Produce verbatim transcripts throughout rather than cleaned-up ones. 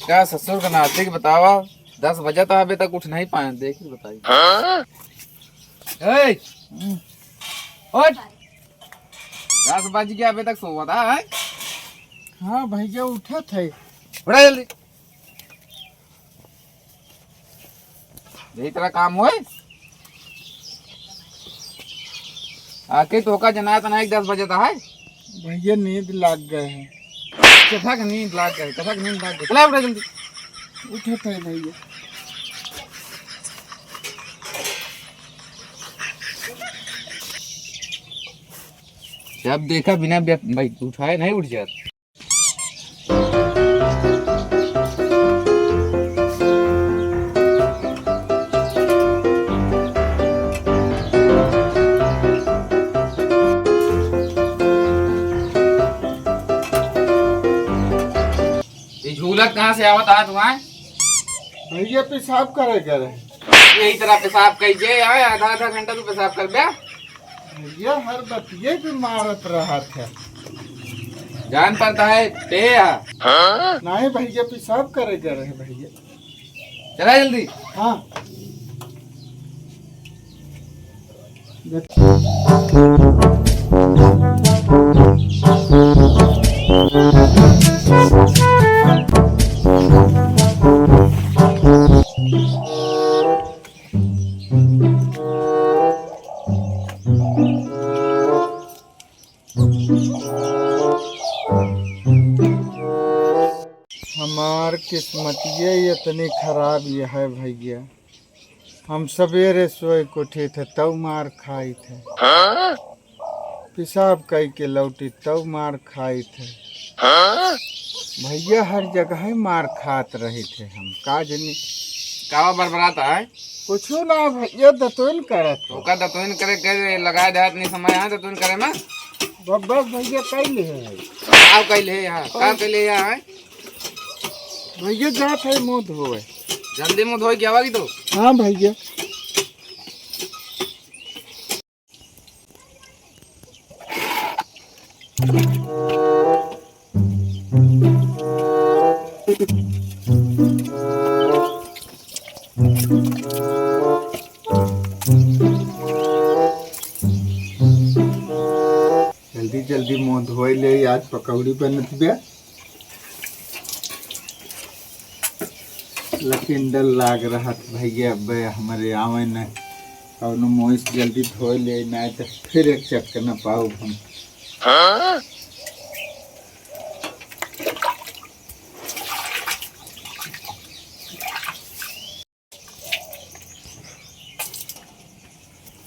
का ससुर का नाटक बतावा, दस बजे तो अबे तक उठ नहीं पाए, देखी बताई। ए, उठ। दस बज गया, अबे तक सोवा था, हैं? हाँ भैया, उठत है। उठा जल्दी। यही तरह काम होए। आके तोका जनात नाहीं, दस बजे तो है। भैया, नींद लाग गए है। कथा के नींद लाग गए, कथा के नींद लाग गए। चला उठा जल्दी। उठत है भैया। जब देखा बिना बे-, भाई उठाए नहीं उठ जात। ये झूलत कहाँ से आवत आ तुम्हारे? भैया, पेशाब करे गए रहे। यही तरह पेशाब कइजे आए, आधा आधा घंटा तू पेशाब कर बे। भैया, हर बतिये पे मारत रहत है। जान पड़ता है, ते है। नहीं भैया, पेशाब करे गए रहे भैया। चला जल्दी। हाँ। हमार किस्मतिये इतनी खराब ये है भैया, हम सवेरे सोए के उठे थे तब मार खाई थे, पेशाब कई के लौटी तब मार खाई थे। भैया हर जगह मार खात रही थे हम, का जनी। कावा बरबरात है? कुछो ना भैया, दतुन करत हो। ओका दतुन करे के लगा दे, इतनी समय है दतुन करे में। बस, बस भैया, कई ले है। का कई ले है यहाँ? का कई ले यहाँ है? भैया जात है मुँह धोए। जल्दी मुँह धोए के आवा की तो। हाँ भैया। जल्दी जल्दी मुँह धोए ले, आज पकौड़ी बनत बे। लेकिन डर लाग रहत भैया, अबे हमरे आवे न, कौनो मोइस जल्दी धोए ले, नाहीं तो फिर एक चटकना पाउब हम।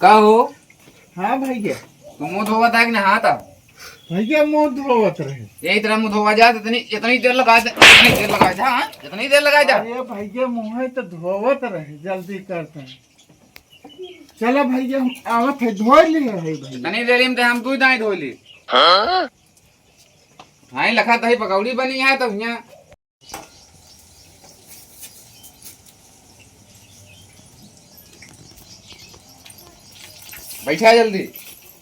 का हो? हाँ भैया। तू मुँह धोवत है कि नहात है? भैया मुँह धोवत रहे। यही तरह मुँह धोवा जा, इतनी, इतनी देर लगा दे, इतनी देर लगा जा, हाँ? इतनी देर लगा जा। अरे भैया मुँह तो धोवत रहे, जल्दी करते हैं। चला भैया हम आवत है, धोए लिए है भैया। इतनी देर में तो हम दुई दाई धोए ली। हाँ? हाँ, लखा तही पकौड़ी बनी है तो यहाँ। बैठा जल्दी,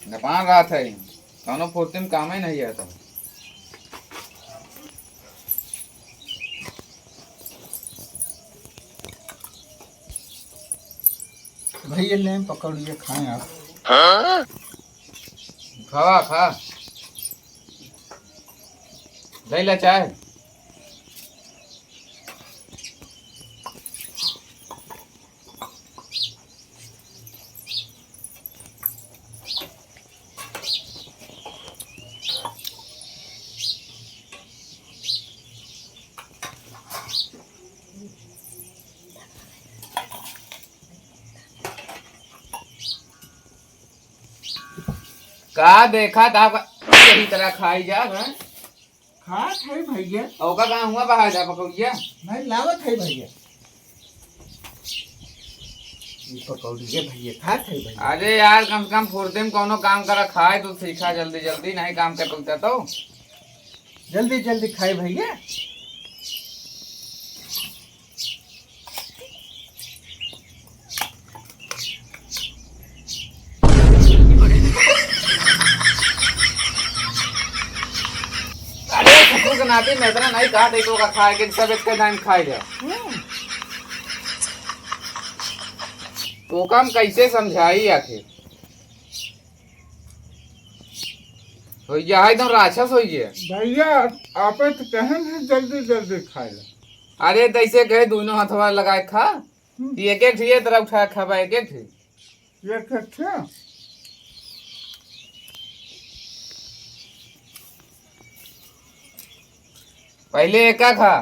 नेपान रात है, कौनो फुर्ती में कामे नहीं है तो। भैया ले पकौड़िया खाएं आप। खावा खा, ले ला चाय। का देखा था, यही तरह खाई जा, हैं? खात है भैया। ओका कहाँ हुआ बाहर जा पकौड़िया? नहीं, लावत है भैया। ई पकौड़िया भैया, खात है भैया। अरे यार, कम से कम फुर्ती में कौनो काम करा, खाए तो सीखा जल्दी जल्दी, नहीं काम कर पकता तो। जल्दी जल्दी खाए भैया। अरे ससुर के नाती में इतना नहीं कहा था, तो का खाए के सब एक टाइम खाए जा। हम्म। तो का हम कैसे समझाई आखिर? हो गया है एकदम राक्षस हो गया। भैया, आप तो कहन है जल्दी जल्दी खाए ला। अरे तैसे कहे दोनों हथवा लगाए खा। हम्म। ये एक एक ठे ये तरह उठा खाबा, एक एक ठे। ये एक एक ठे। पहले एका खा,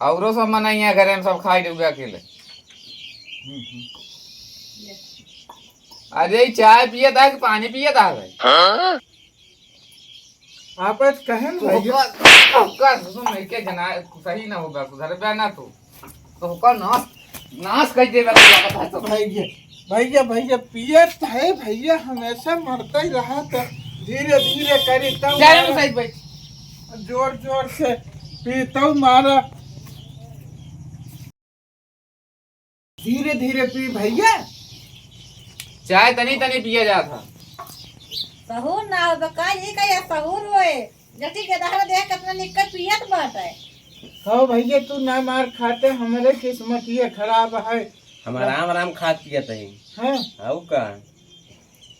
औरो सब मनइया घरे में सब खाई डूबे अकेले। हम्म, हम्म। अरे, ई चाय पियत आ कि पानी पियत आ भाई? हाँ? आप आज कहे न तो भैया? ओकर, ओकर सुन, एके जना सही ना होगा, सुधरबे ना तू। तो ओकर नाश, नाश कर देबे तो लागत है तो। भैया, भैया, भैया, पियत है भैया, हमेशा मरता ही रहा तो धीरे धीरे करी तब जा रे मारा। साइड बैठ। जोर जोर से पीतौ मारा। धीरे धीरे पी भैया। चाय तनी तनी पिया जात ह। सहूर ना हो का, ये का या सहूर होए? जटी के दहरा देख कितना निक्कर पियत बाटे। हो भैया, तू ना मार खाते, हमरे किस्मत ये खराब है। हम आराम आराम खात पियत हई। हाँ। आऊ का?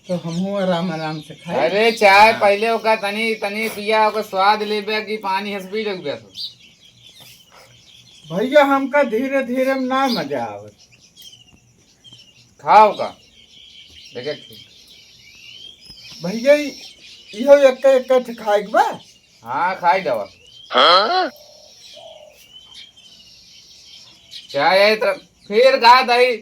तो हमहू आराम आराम से खाई। अरे चाय हाँ। पहले ओका तनी तनी पिया, ओकर स्वाद लेबे कि पानी हंस पी लेबे तो। भैया, हमका धीरे धीरे में ना मजा आवत। खाओ का? देखे ठीक। भैया, ई-, इहो एक एक ठे खाए के बा? हाँ, खाई दवा। हाँ? चाय आई त फिर गा दई।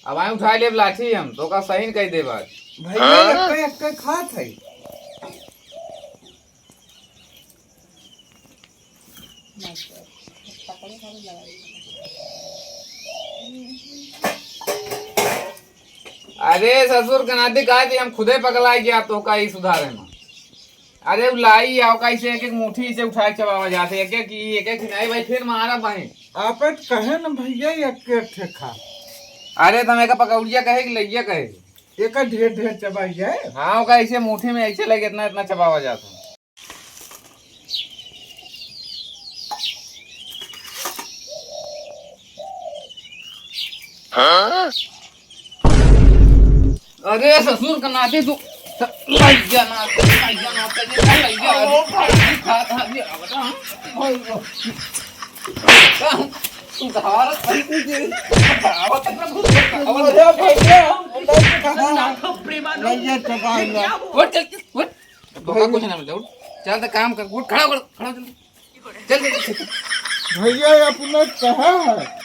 अब आई उठा लेब लाठी हम, तो का सही न कह देब आज। भैया, हाँ? एक एक खात है। अरे ससुर के नाती कहा थी, हम खुदे पगला गया तो का ही सुधारे में। अरे उ लाई आओ का इसे एक एक मुट्ठी इसे उठा के चबावा जाते, एक एक ही, एक एक ही नहीं भाई, फिर मारा भाई। आप कहे न भैया एक एक ठे खा। अरे तुम एक पकौड़िया कहे कि लइया कहे? एक ढेर ढेर चबाई जाए। हाँ, ओका ऐसे मुट्ठी में ऐसे लगे इतना इतना चबावा जाता। अरे ससुर का नाती तू, लइया ना, लइया ना, लइया ना, लइया ना, खा, खा, ये, तू धार, भाई, तू ये, धार, तू धार, अरे भैया, लइया चबाई ला। उठ, चल, उठ। धोखा कुछ ना मिलता, उठ। चल, तो काम कर, उठ, खड़ा हो, खड़ा हो, जल्दी। चल, चल, चल, चल। भैया, अपना कहाँ है?